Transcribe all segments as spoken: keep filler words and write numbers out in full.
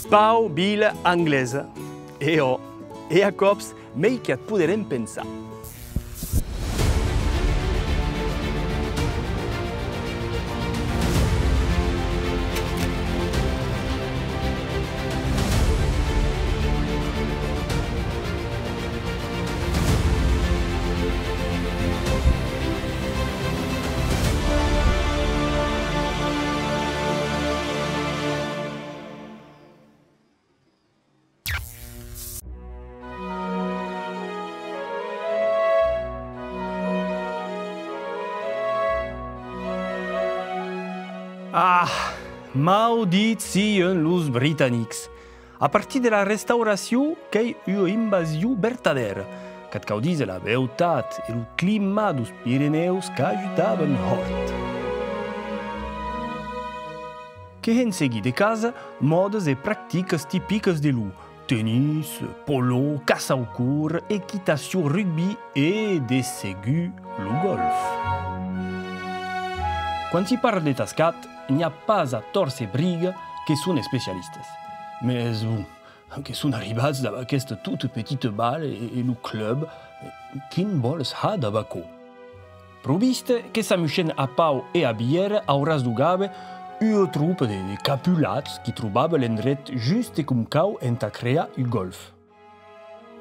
Pau, vila anglesa. E òc, e a còps mei que at poderem pensar. Ah, maudits sian los britanics! A partir de la Restauracion, qu'ei ua invasion vertadèra. Qu'at cau díser la beutat e lo climat deus Pirenèus qu'ajudavan hòrt. Que hèn seguir de casa mòdas e practicas tipicas de lo tennis, polo, caça au còrre, equitacion, rugbi e, de segur, lo gòlf. Quan s'i parla de Tascat, n'i a pas a tòrcer briga que son especialistas. Mès bon, que son arribats dab aquesta tota petita bala e, e lo club, quin vòles har dab aquò? Pro viste, que s'amuishèn a Pau e a Bièra au ras deu gabe ua tropa de, de capulats qui trobava l'endret juste com cau entà crear un gòlf.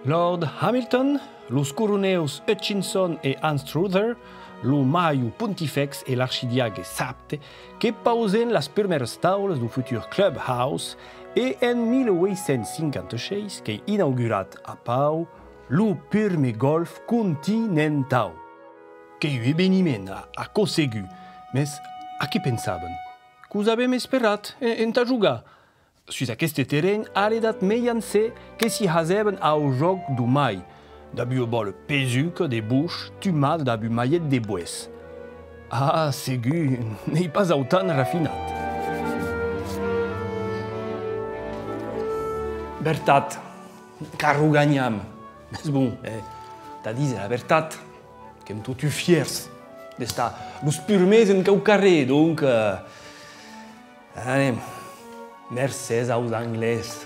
Lord Hamilton, los coronèus Hutchinson e Anstruther, lo Major Pontifex e l'archidiaque Sapte que pausèn las purmèras taulas deu futur Clubhouse e en mil ueit cents cinquanta sheis qu'ei inaugurat a Pau lo purmèr gòlf continentau. Qu'ei un eveniment, a, aquò segur, mès a qué pensavan? Que'us avem esperat, e, entà jogar. Sus aqueste terren, a l'Edat Mejan se que s'i hasèvan au jòc deu mai, dab ua bòla pesuca de boish tumada dab un malhet de boès. Ah, segur, n'ei pas autant rafinat. Vertat, qu'arroganham. Mès bon, eh, tà díser la vertat, qu'èm totun fièrs d'estar los purmèrs en quauquarren, donc, eh, anem, mercés aus Anglés.